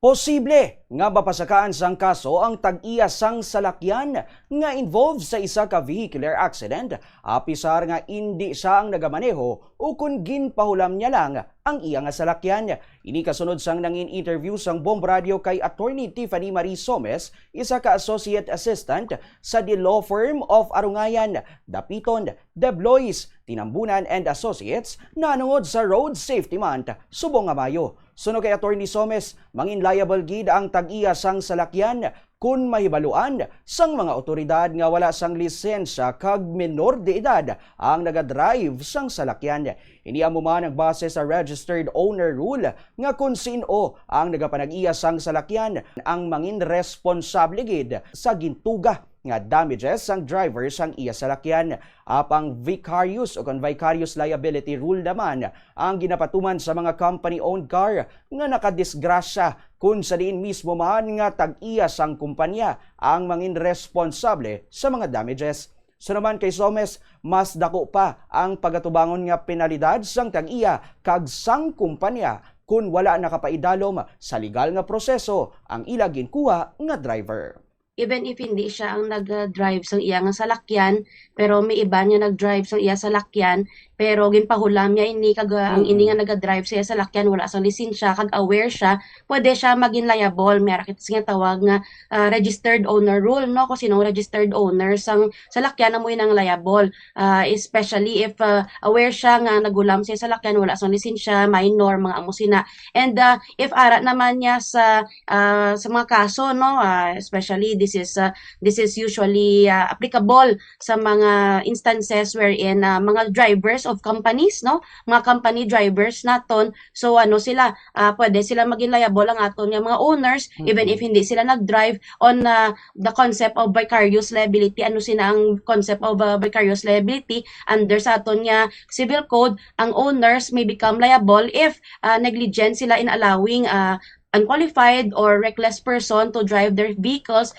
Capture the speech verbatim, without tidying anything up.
Posible nga mapasakaan sang kaso ang tag-iya sang salakyan nga involved sa isa ka vehicular accident, apisar nga indi sia ang nagamaneho ukon ginpahulam niya lang ang iya nga salakyan. Ini kasunod sang nangin interview sang Bomb Radio kay Attorney Tiffany Marie Somes, isa ka associate assistant sa The Law Firm of Arungayan, Dapiton, Deblois, Tinambunan and Associates, nahanungod sa Road Safety Month subong nga Mayo. Suno kay Attorney Somes, mangin liable gid ang tag-iya sang salakyan kun mahibaluan sang mga awtoridad nga wala sang lisensya kag menor de edad ang nagadrive sang salakyan. Ini amo man ang base sa registered owner rule nga kun sin-o ang nagapanag-iya sang salakyan ang mangin responsable gid sa gintuga nga damages sang driver sang iya salakyan. Apang vicarious o kon vicarious liability rule naman ang ginapatuman sa mga company-owned car nga nakadisgrasya, kun sa diin mismo man nga tag-iya sang kumpanya ang mangin responsable sa mga damages. Suno man kay Somes, mas dako pa ang pagatubangon nga penalidad sang tag-iya kag sang kumpanya kun wala nakapaidalom sa legal nga proseso ang ila ginkuha nga driver. Even if hindi siya ang nag-drive sang iya nga salakyan, pero may iba niya nag-drive sang iya salakyan, pero ginpahulam niya ini kag uh, ang ini nga nag-drive sa iya salakyan wala sang lisensya kag aware siya, pwede siya maging liable. May ara kita sa ginatawag nga uh, registered owner rule, no? Kung sino ang registered owner sang salakyan, amo yun ang liable. Uh, especially if uh, aware siya nga naghulam sa iya salakyan wala sang lisensya, minor, mga amo sina. And uh, if ara naman niya sa uh, sa mga kaso, no, uh, especially this is uh, this is usually uh, applicable sa mga instances wherein uh, mga drivers of companies, no, mga company drivers naton, so ano sila, uh, pwede sila maging liable ang aton nga mga owners even if hindi sila nag-drive on uh, the concept of vicarious liability. Ano sina ang concept of uh, vicarious liability? Under sa aton nga civil code, ang owners may become liable if uh, negligent sila in allowing uh, unqualified or reckless person to drive their vehicles